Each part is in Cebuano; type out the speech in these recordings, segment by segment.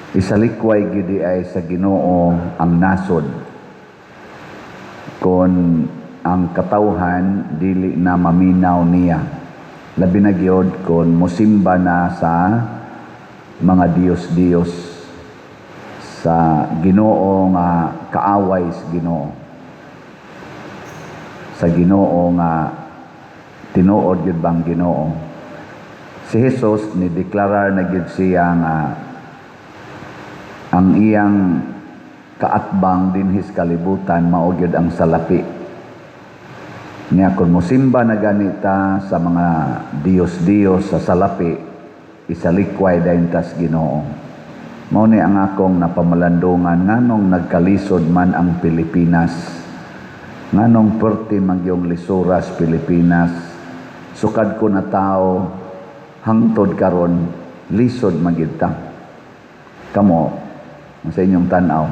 Isalikway gidi ay sa Ginoo ang nasod kon ang katawhan dili na maminaw niya, labi na gyud kon mosimba na sa mga diyos-diyos, sa Ginoo nga kaaway sa Ginoo, sa Ginoo nga tinuod gyud bang Ginoo. Si Jesus ni deklarar na gyud siya nga ang iyang kaatbang dinhi sa kalibutan mao gyud ang salapi. Nya kung mosimba na ganita sa mga diyos-diyos, sa salapi, isalikway dayon tas Ginoo. Mao ni ang akong napamalandungan, nganong nagkalisod man ang Pilipinas, nganong perti magyong lisuras Pilipinas. Sukad ko na tao hangtod karon, lisod magyud ta. Kamo, sa inyong tan-aw,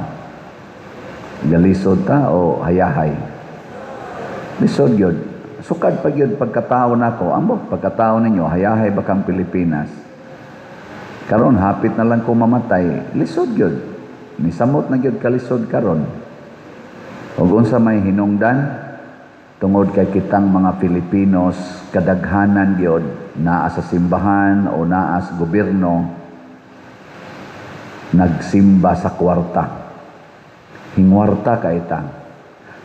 galisod ta o hayahay? Lisod gyud. Sukad pa gyud pagkatao nako, ambot pagkatao ninyo, hayahay ba kang Pilipinas? Karon hapit na lang ko mamatay, lisod gyud. Nisamot na gyud kalisod karon. Ug unsa may hinungdan? Tungod kay kitang mga Filipinos, kadaghanan gyud naa sa simbahan o naa sa gobyerno, nagsimba sa kwarta. Hingwarta kay ta.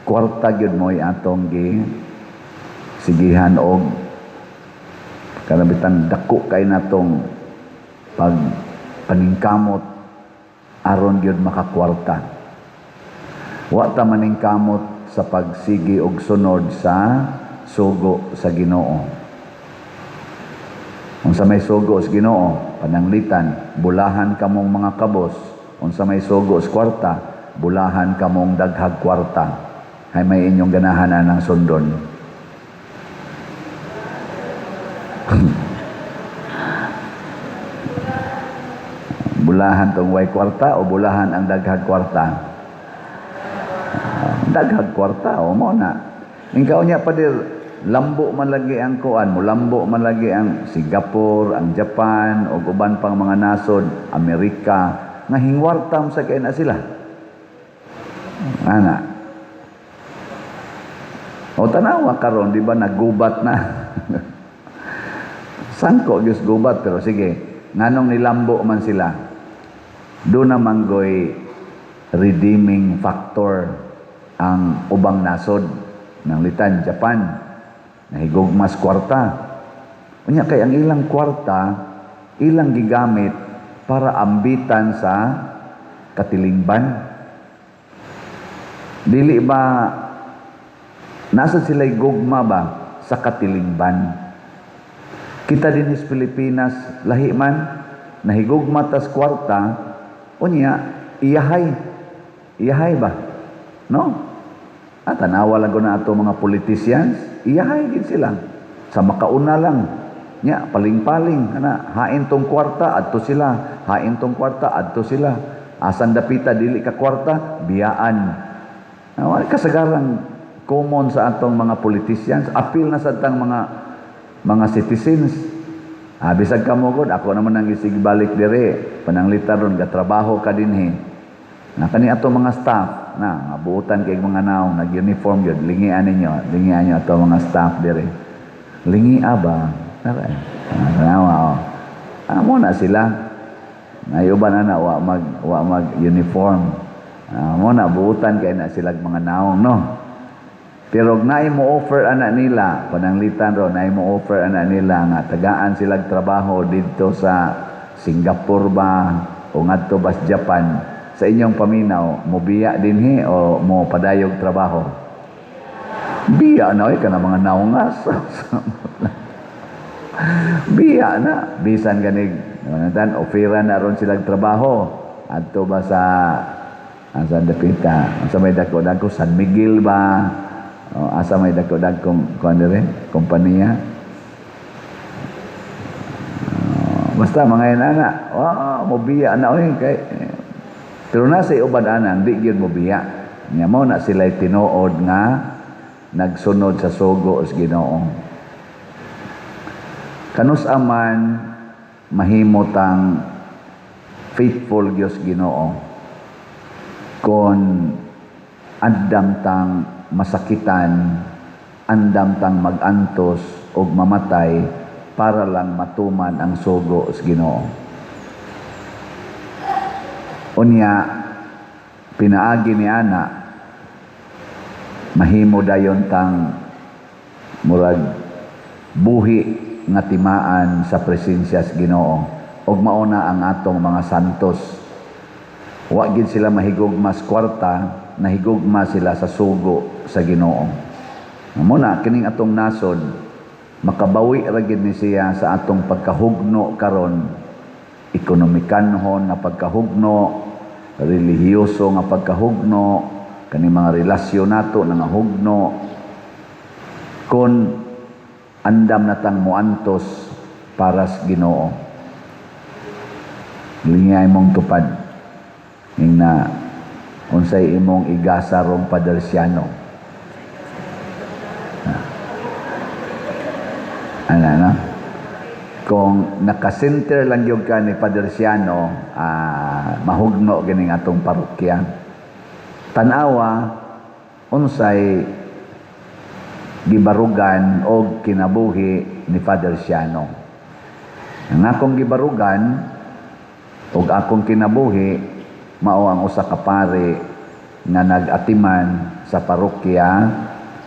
Kwarta gyud mo'y atong gi sigihan og kanabitan dako kay natong pag paningkamot aron gyud makakwarta. Wa ta maningkamot sa pagsigi og sunod sa sugo sa Ginoo. Unsa may sugo sa Ginoo? Pananglitan, bulahan kamong mga kabos. Unsa may sugo sa kwarta? Bulahan kamong daghag kwarta. Hay may inyong ganahan anang sundon? Bulahan tong way kwarta o bulahan ang daghag kwarta? Daghag kwarta o mo na. Ikaw niya padir, lambo man lagi ang kuan, mulambo man lagi ang Singapore, ang Japan, o uban pang mga nasod, Amerika, nga hingwarta sa kay na sila. Ana. O tanawa karon, di ba nagubat na? Sangko gyud gubat, pero sige, nganong nilambo man sila? Do na manggoy redeeming factor ang ubang nasod ng litan Japan, nahigugmas kwarta. Unya kay ang ilang kwarta ilang gigamit para ambitan sa katilingban. Dili ba nasa sila'y gugma ba sa katilingban? Kita din sa Pilipinas, lahi man, nahigugma tas kwarta, unya, iyahay. Iyahay ba? No? Ah, tanawa lang ko na ato mga politicians, iyahay din sila. Sa makauna lang. Nya, paling-paling, ana, hain tong kwarta, adto sila. Hain tong kwarta, adto sila. Asan dapita, dili ka kwarta, biyaan. Ah, kasagaran common sa atong mga politicians, appeal na sa atang mga citizens. Ah, bisag kamo gud, ako naman ang isig balik dire, pananglitan ron gatrabaho ka dinhi. Na kani ato mga staff na nga buotan kay mga naong nag-uniform gyud, lingian ninyo, lingian niyo ato mga staff dire. Lingia ba? Tara. Ah, tanawa oh. Ah, mo na sila. Nayuban na wa mag uniform. Ah, mo na buotan kay na sila mga naong, no. Pero naay mo offer ana nila, pananglitan ro, naay mo offer ana nila nga tagaan silag trabaho didto sa Singapore ba o ngadto ba sa Japan, sa inyong paminaw, mobiya dinhi o mo padayog trabaho? Biya na oy kana mga naungas. Biya na bisan ganig tan offeran na ron silag trabaho adto ba sa asa dapita, sa may dako dako San Miguel ba? O, asa may dako dagkong kuan dire kompanya? Basta mga inana, wow, mobiya na oy kay pero nasa uban ana di gyud mobiya. Nya mo na sila tinuod nga nagsunod sa sugo sa Ginoo. Kanus aman mahimutang Faithful gyud Ginoo kon andam tang masakitan, andam tang magantos og mamatay para lang matuman ang sugo sa Ginoo. Unya pinaagi ni ana, mahimo dayon tang murag buhi nga timaan sa presensya sa Ginoo. Ug mauna ang atong mga santos, wa gid sila mahigugma sa kwarta, nahigugma sila sa sugo sa Ginoo. Muna kining atong nasod, makabawi ra gid ni siya sa atong pagkahugno karon, ekonomikanhon nga pagkahugno, relihiyoso nga pagkahugno, kani mga relasyon nato nangahugno, kon andam natang muantos para sa Ginoo. Lingay mong tupad ing na unsay imong igasa rong Father Siano. Ana na kung nakasenter lang gyud ka ni Father Siano, mahugno gining atong parokya. Tan-awa unsay gibarugan og kinabuhi ni Father Siano. Ang akong gibarugan og akong kinabuhi mao ang usa ka pare nga nag-atiman sa parokya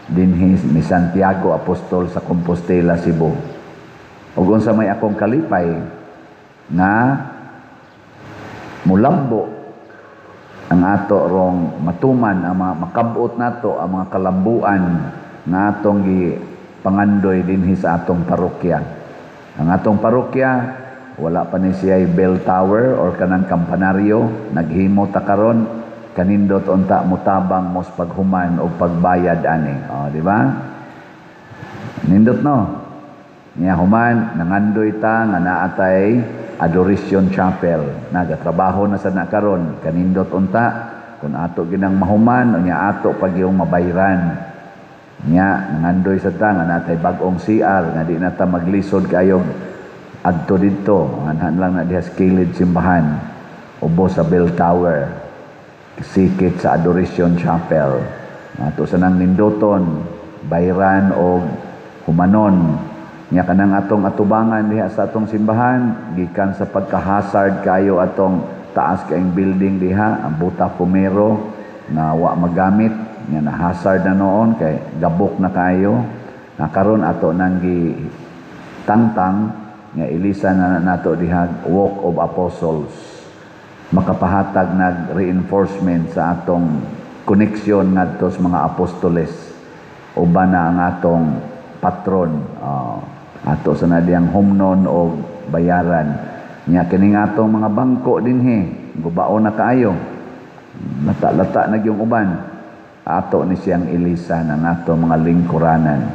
dinhi ni Santiago Apostol sa Compostela, Cebu. Ug unsa may akong kalipay nga mulambo ang ato rong matuman ang mga makabot nato ang mga kalambuan nga atong gipangandoy dinhi sa atong parokya. Ang atong parokya wala pa ni siya bell tower or kanang kampanaryo, naghimo ta karon, kanindot unta mutabang mos paghuman og pagbayad ani. O, di ba? Nindot, no? Nya human nangandoy ta nga naa tay Adoration Chapel. Nagatrabaho na sa na karon, kanindot unta kung ato ginang mahuman, unya ato pag yung mabayran. Nya nangandoy sa ta nga natay bag-ong CR nga di na ta maglisod kayog adto didto, anhan lang na diha sa kilid simbahan, ubos sa bell tower, sikit sa Adoration Chapel. Ato sa nang nindoton, bayran og humanon. Nya kanang atong atubangan diha sa atong simbahan, gikan sa pagka-hazard kayo atong taas kaayong building diha, ang Buta Fumero na wa magamit, nya na hazard na noon kay gabok na kayo. Na karon ato nang gi tangtang nga ilisan na nato diha Walk of Apostles, makapahatag nag reinforcement sa atong connection ngadto sa mga apostoles, uban na ang atong patron. Ato sa na diyang humnon o bayaran. Nya kining atong mga bangko dinhi, gubao na kaayo, lata-lata na gyung uban, ato ni siyang ilisan ang ato mga lingkuranan.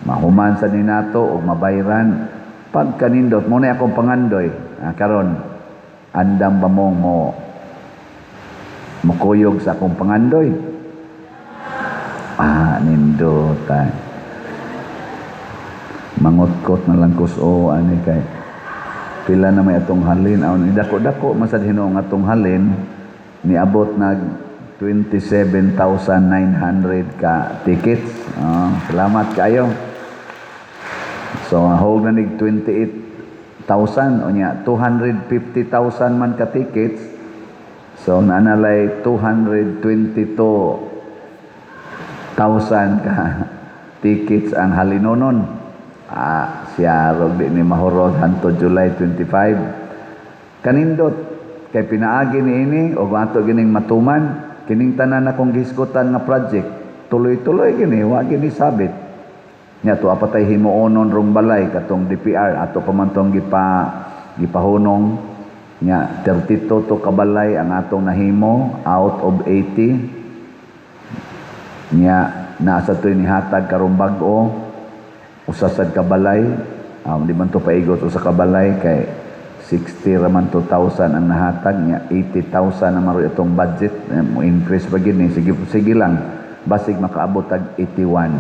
Mahuman sa ninato og mabayran, pagkanindot mo na akong pangandoy. Karon andam ba mong mo mukuyog sa akong pangandoy? Nindot ay. Mangutkot na lang kuso ani kay pila na may atong halin. Aw, ni dako-dako masad hinuong atong halin, niabot nag 27,900 ka tickets. Oh, salamat kayo. So hog na nig 28,000, unya 250,000 man ka tickets. So naanalay 222,000 ka tickets ang halinonon. Siya rog di ni mahurot hantod July 25. Kanindot kay pinaagi ni ini og ato gining matuman kining tanan akong gihisgutan nga project, tuloy-tuloy gini, wa gini sabit. Nya to apatay himuonon rong balay katong DPR, ato pa man tong gipahunong. Nya 32 to kabalay ang atong nahimo out of 80. Nya naa sa to'y nihatag karong bag-o, usa sad ka balay. Di man to paigot usa ka balay kay 60 ra man to thousand ang nahatag niya, 80,000 na maro itong budget. Mo increase pa gid ni, sige sige lang, basig makaabot tag 81.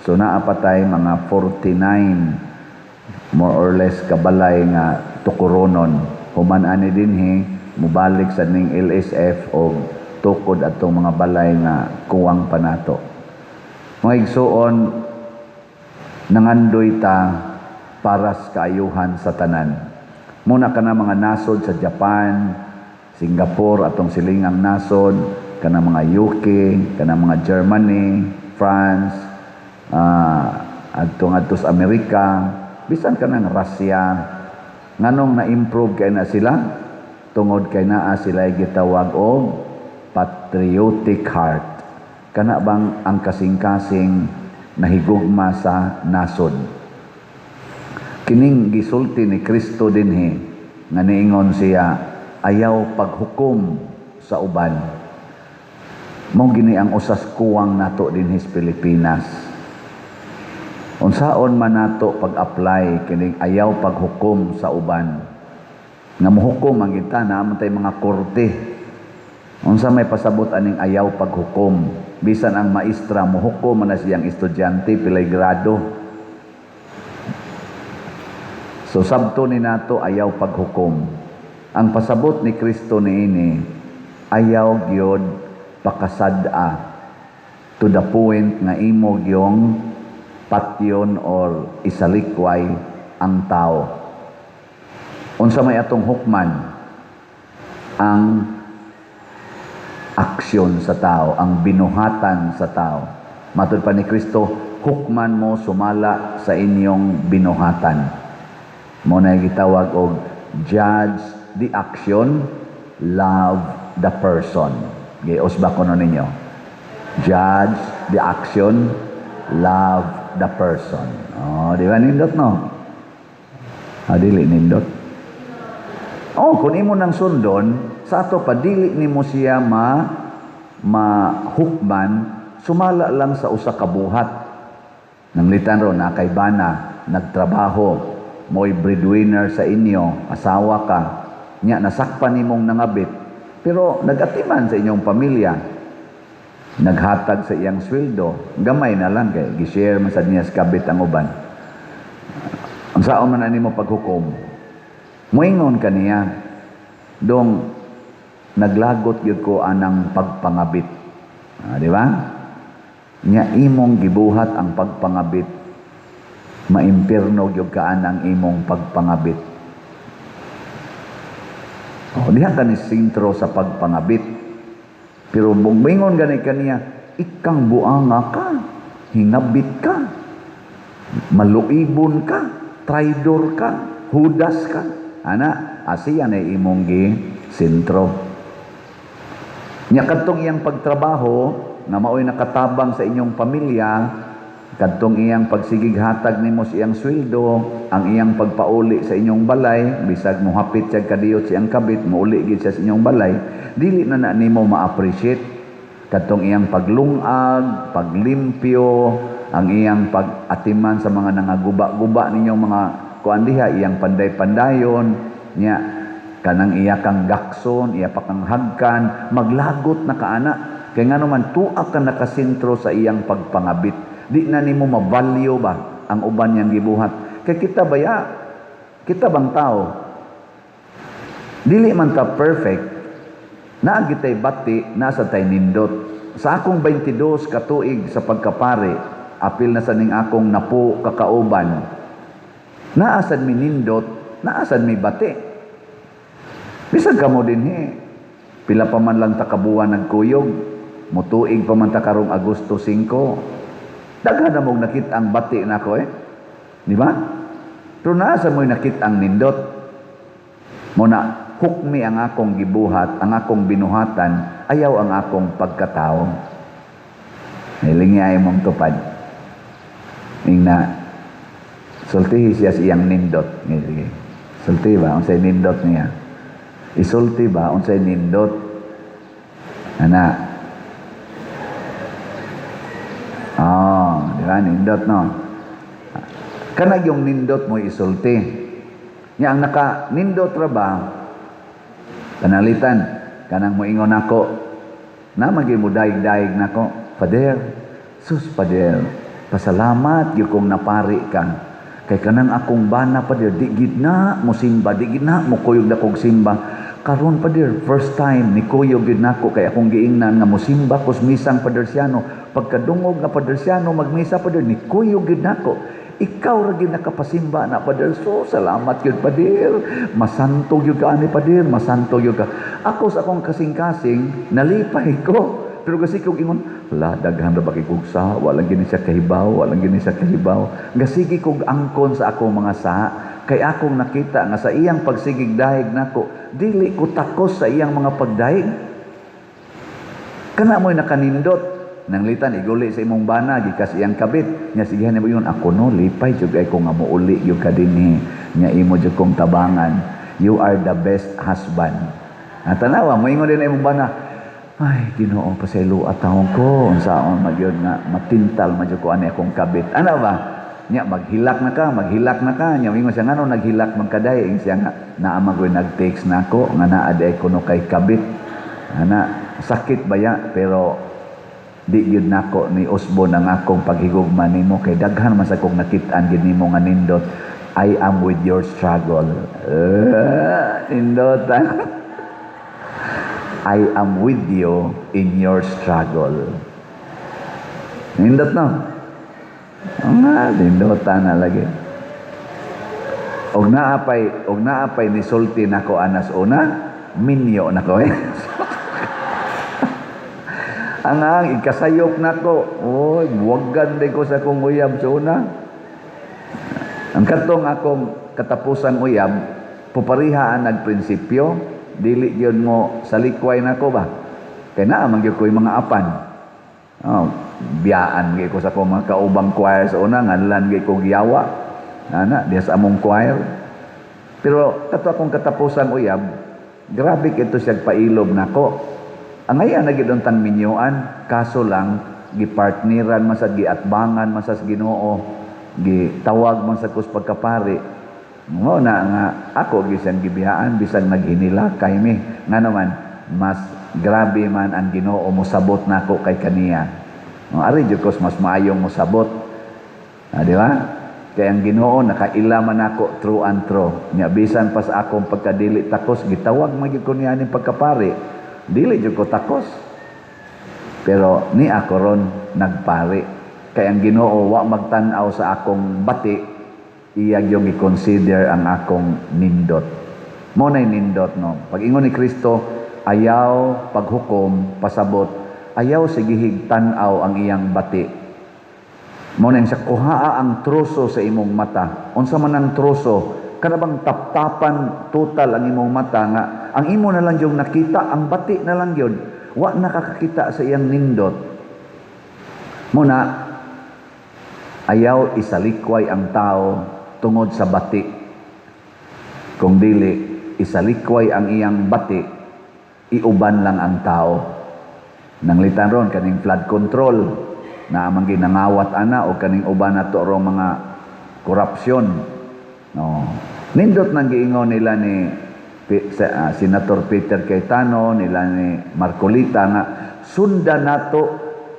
So naa pa tay mga 49 more or less kabalay nga tukuronon human ani dinhi. mubalik sa ning LSF o tukod atong mga balay nga kuwang pa nato. Mga igsuon, nangandoy ta para sa kaayuhan sa tanan. Muna ka na mga nasod sa Japan, Singapore, atong silingang nasod, kana mga UK, kana mga Germany, France, adto ngadto sa Amerika, bisan kanang Russia, nganong na-improve kay na sila? Tungod kay naa sila gitawag og patriotic heart. Kana bang ang kasing-kasing nahigugma sa nasod. Kining gisulti ni Kristo dinhi nga niingon siya, "Ayaw paghukom sa uban." Mao gini ang usas kuwang nato dinhi sa Pilipinas. Unsaon man nato pag-apply kining ayaw paghukom sa uban? Nga mohukom ang kita, naa man tay mga korte. Unsa may pasabot aning ayaw paghukom? Bisan ang maestra mohukom man na siyang estudyante pilay grado. So sabto ni nato ayaw paghukom. Ang pasabot ni Kristo niini, ayaw gyud pakasad-a to the point nga imo gyong patyon or isalikway ang tao. Unsa may atong hukman? Ang aksyon sa tao, ang binuhatan sa tao. Matud pa ni Kristo, "Hukman mo sumala sa inyong binuhatan." Mao na gitawag og judge the action, love the person. Gios ba kuno ninyo? Judge the action, love the person. Oh, di ba nindot, no? Ah, dili nindot. Oh, kung imo nang sundon, sa ato pa dili nimo siya mahukman sumala lang sa usa ka buhat. Nanglitan ro na kay bana, nagtrabaho, mo'y breadwinner sa inyo, asawa ka, nya nasakpan nimong nangabit, pero nagatiman sa inyong pamilya, naghatag sa iyang sweldo, gamay na lang kay gi-share man sad niya sa kabit ang uban. Ang sao man ani mo paghukom? Moingon kaniya, "Dong, naglagot gyud ko anang pagpangabit." Ah, di ba? Nya imong gibuhat ang pagpangabit, maimpirno gyud ka anang imong pagpangabit. Oh, diha ka ni sentro sa pagpangabit. Pero moingon gani kaniya, "Ikang buanga ka, hingabit ka, maluibon ka, traidor ka, hudas ka." Ana, asiya na imong gi sentro. Nya kadtong iyang pagtrabaho nga maoy nakatabang sa inyong pamilya, kadtong iyang pagsigig hatag nimo sa iyang sweldo, ang iyang pagpauli sa inyong balay, bisag mohapit siya kadiyot siyang kabit, mouli gid siya sa inyong balay, dili na na nimo ma-appreciate kadtong iyang paglungag, paglimpyo, ang iyang pag-atiman sa mga nangaguba-guba ninyong mga kuan diha, iyang panday-pandayon, nya kanang iya kang gakson, iya pa kang hagkan, maglagot na kaana. Kay ngano man tuak ka nakasentro sa iyang pagpangabit. Di na nimo ma-value ba ang uban niyang gibuhat. Kay kita baya, kita bang tao, dili man ta perfect, naa gitay bati, nasa tay nindot. Sa akong 22 katuig sa pagkapari, apil na sa ning akong napo kakauban, naa sad mi nindot, naa sad mi bati. Bisag kamo dinhi, pila pa man lang ta kabuwan nagkuyog, mutuig pa man ta karong Agosto 5. Daghan na mong nakita ang bati nako eh. Di ba? Pero naa sa mo'y nakita ang nindot. Mao na, hukmi ang akong gibuhat, ang akong binuhatan, ayaw ang akong pagkatao. Hiling niya imong tupad. Ingna, sultihi siya sa iyang nindot. Sige. Sulti ba? Unsay nindot niya? Isulti ba? Unsay nindot? Ana. Oh, di ba? Nindot, no? Kanag yung nindot mo isulti. Nya ang naka nindot ra ba? Panalitan, kanang moingon nako, na magi mo daig-daig nako, "Father, sus Father, pasalamat gyud kong napari ka. Kay kanang akong bana, Father, di gid na mo simba, di gid na mo kuyog na kog simba. Karon, Pader, first time ni kuyog gyud nako kay akong giingnan nga mosimba kos misang Padersiano. Pagkadungog nga Padersiano magmisa, Pader, ni kuyog gyud nako. Ikaw ra gyud nakapasimba na, Pader. So salamat gyud, Pader. Masanto gyud ka ani, Pader, masanto gyud ka. Ako sa akong kasing-kasing nalipay ko. Pero kasi kog ingon, "La, daghan ra ba kay kog sa, walang gini siya kahibaw, walang gini siya kahibaw." Gasigi kog angkon sa akong mga sa, kay akong nakita nga sa iyang pagsigig dahig nako, dili ko takos sa iyang mga pagdahig. Kana mo'y nakanindot. Nanglitan iguli sa imong bana gikas iyang kabit. Nya sigihan nimo yun, "Ako no lipay jud ay ko nga muuli gyud ka dinhi. Nya imo jud kong tabangan. You are the best husband." Ah, tanawa, moingon din na imong bana, "Ay, Ginoo, pasayloa taon ko, unsaon magyud nga matintal man jud ko ani akong kabit." Ana ba? Nya maghilak na ka, maghilak na ka. Nya moingon siya, "Ngano naghilak man kaday?" Ingon siya nga, "Naa man ko'y nag-text nako nga naa diay kuno kay kabit." Ana, sakit baya, pero di gyud nako ni usbon ang akong paghigugma nimo kay daghan man sa kong nakit-an gyud nimo nga nindot. I am with your struggle. Nindot. I am with you in your struggle. Nindot, no? Nga, nindotan na lagi. Og naapay nisulti nako anas una, minyo nako eh. Ang ikasayop nako, oy, buwagan din ko sa akong uyab sa una. Ang katong akong katapusang uyab, pupariha ang nagprinsipyo, dili gyud mo salikway nako ba? Kay naa man gyud ko'y mga apan. Oh, biyaan gyud ko sa akong mga kaubang choir sa una, nganlan gyud ko giyawa. Ana, diya sa among choir. Pero kato akong katapusang uyab, grabe kito siya pailob nako. Ang ngayon na gyud untang minyuan, kaso lang gipartneran man sa giatbangan man sa Ginoo, gitawag man sa kus pagkapari. Mo na nga ako gisang gibiyaan bisag naghinila kay mi. Nga naman mas grabe man ang Ginoo mosabot nako kay kaniya. No, ari jud kos mas maayong mosabot. Ah, di ba? Kay ang Ginoo nakaila man ako true and true. Nya bisan pa sa akong pagkadili takos, gitawag man gyud ko niya ning pagkapari. Dili jud ko takos. Pero ni ako ron nagpari. Kay ang Ginoo wa magtan-aw sa akong bati, iya gyud i-consider ang akong nindot. Mo na'y nindot, no. Pag ingon ni Kristo, ayaw paghukom, pasabot, ayaw sigihig tan-aw ang iyang bati. Mo na sa kuhaa ang troso sa imong mata. Unsa man ang troso? Kana bang taptapan total ang imong mata nga ang imo na lang yung nakita, ang bati na lang yun. Wa nakakakita sa iyang nindot. Muna, ayaw isalikway ang tao tungod sa bati. Kung dili, isalikway ang iyang bati, iuban lang ang tao. Nanglitan ron, kaning flood control, na amang ginangawat ana o kaning uban nato rong mga korupsyon. No. Nindot nang giingon nila ni Senator Peter Cayetano, nila ni Marcolita nga sundan nato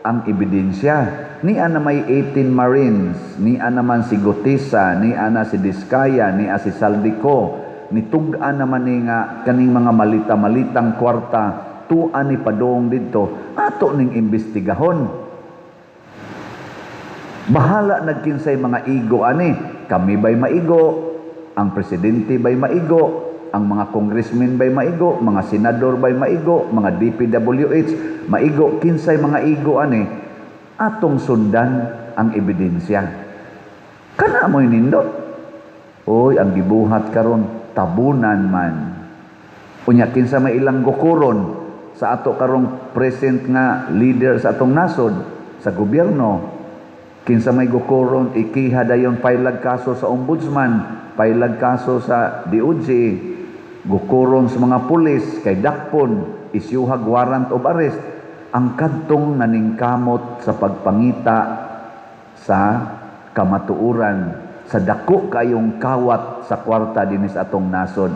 ang ebidensya. Niya na may 18 Marines, niya naman si Guteza, niya na si Diskaya, niya si Zaldy Co, nitug-an naman ni nga kaning mga malita-malitang kwarta, tuan ni padong didto, ato ning imbestigahon. Bahala nagkinsay mga igo ani. Kami ba'y maigo? Ang presidente ba'y maigo? Ang mga congressmen ba'y maigo? Mga senador ba'y maigo? Mga DPWH maigo? Kinsay mga igo ani? Atong sundan ang ebidensya. Kana mo'y nindot. Oy, ang gibuhat karon tabunan man. Unya kinsa may ilang gukuron sa ato karong present nga leader sa atong nasod sa gobyerno, kinsa may gukuron ikiha dayon pailag kaso sa ombudsman, pailag kaso sa DOJ, gukuron sa mga pulis kay dakpon, isyuhag warrant of arrest ang kadtong naningkamot sa pagpangita sa kamatuoran sa dako kayong kawat sa kwarta dinis atong nasod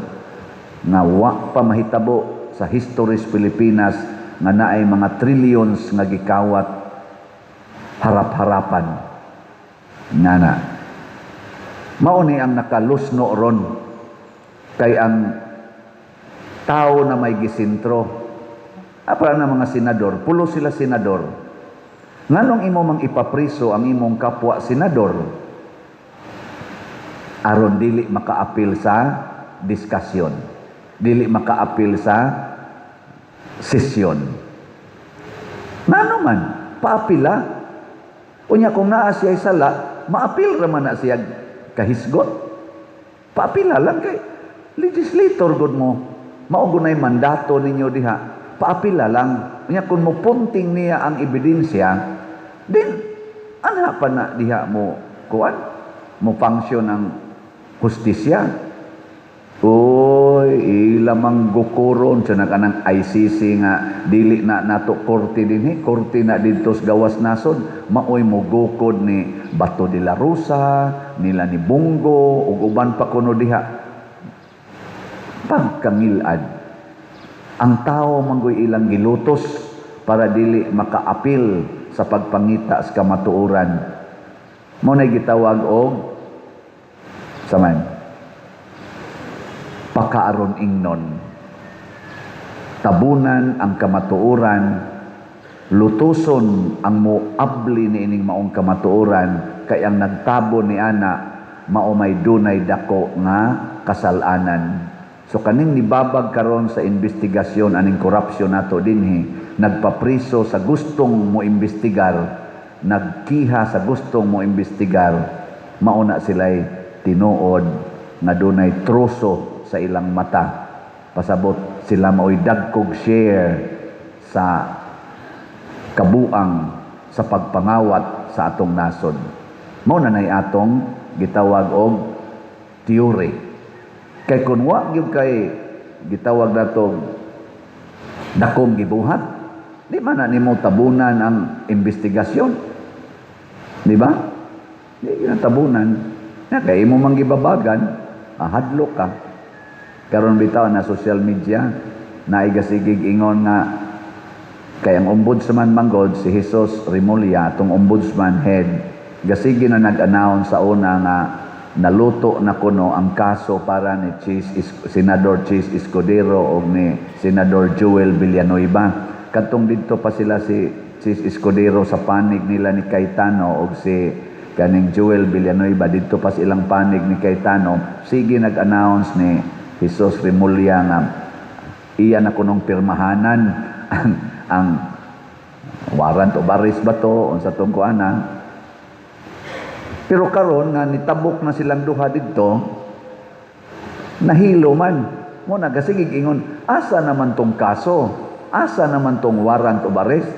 nga wa pa mahitabo sa history sa Pilipinas nga naay mga trillions nga gikawat harap-harapan ngana. Mao ni ang nakalusno ron kay ang Tao na may gisintro. Para na mga senador, pulo sila senador. Nganong imo mang ipapriso ang imong kapwa senador? Aron dili makaapil sa diskusyon. Dili makaapil sa sesyon. Ngano man, paapila. Unya kung naa siya sala, maapil ra man na siya kahisgot. Paapila lang kay legislator gud mo. Mao gunay mandato ninyo diha. Paapila lang. Unya kung mo punting niya ang ebidensya, din anha pa na diha mo kuan mo function ang hustisya. Uy, ila mang gukuron sa kanang ICC nga dili na nato korte dinhi, korte na didto sa gawas nasod, maoy mo gukod ni Bato de la Rosa, nila ni Bong Go ug uban pa kuno diha. Pagkangilad, ang tao manggoy ilang gilutos para dili makaapil sa pagpangita sa kamatuoran. Mao na gitawag og saman pakaaron ingnon. Tabunan ang kamatuoran, lutuson ang moabli ni ining maong kamatuoran, kay ang nagtabon ni ana mao may dunay dako nga kasalanan. So kaning nibabag karon sa investigasyon aning korupsyon nato dinhi, nagpapriso sa gustong mo imbestigar, nagkiha sa gustong mo imbestigar, mao na sila'y tinuod nga dunay troso sa ilang mata. Pasabot sila mao'y dagkog share sa kabuang sa pagpangawat sa atong nasod. Mao na nay atong gitawag og theory. Kay kun wa gyud kay gitawag natong dakong gibuhat, di man na nimo tabunan ang investigasyon. Di ba? Di na tabunan. Na kay imo mang gibabagan, hadlok ka. Karon bitaw na social media, naigasigig ingon nga kay ang ombudsman manggod si Jesus Remulla, atong ombudsman head, gasigi na nag-announce sa una nga naluto na kuno ang kaso para ni Senador Chiz Escudero o ni Senador Joel Villanueva. Kadtong didto pa sila si Chiz Escudero sa panig nila ni Cayetano og si kaning Joel Villanueva didto pa sa ilang panig ni Cayetano, sige nag-announce ni Jesus Remulla nga iya na kunong pirmahanan ang warrant of arrest ba to unsa tong kuana. Pero karon nga nitabok na silang duha didto, nahilo man mo nagasigig ingon, asa naman tong kaso, asa naman tong warrant of arrest?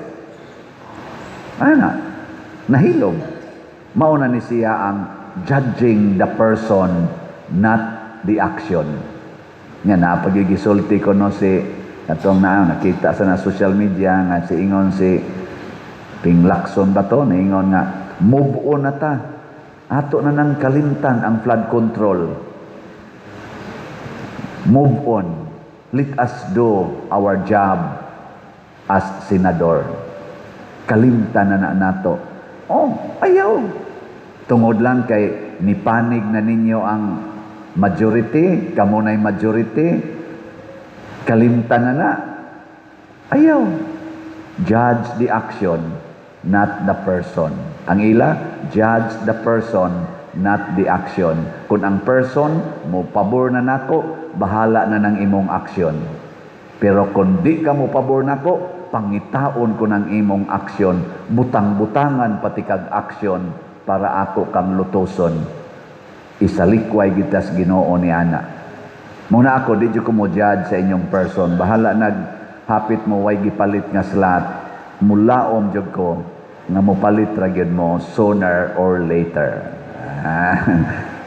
Ana nahilom. Mao na ni siya ang judging the person, not the action. Nga na pagigisulti ko no si atong na nakita sa na social media nga si ingon si Ping Lacson ba to, niingon nga move on na ta, ato na nang kalimtan ang flood control, move on, let us do our job as senador, kalimtan na na nato. Oh, ayaw, tungod lang kay nipanig na ninyo ang majority, kamo na'y majority, kalimtan na na. Ayaw. Judge the action, not the person. Ang ila, judge the person, not the action. Kung ang person mo pabor na nako, bahala na ng imong action. Pero kung di ka mo pabor nako, pangitaon ko ng imong aksyon, butang-butangan pati kag aksyon para ako kang lutoson. Isalikway gitas Ginoo ni ana. Muna ako, di jud ko mo judge sa inyong person. Bahala nag hapit mo way gipalit nga slot. Mulaom jud ko nga mopalit ra gyud mo sooner or later. Ah,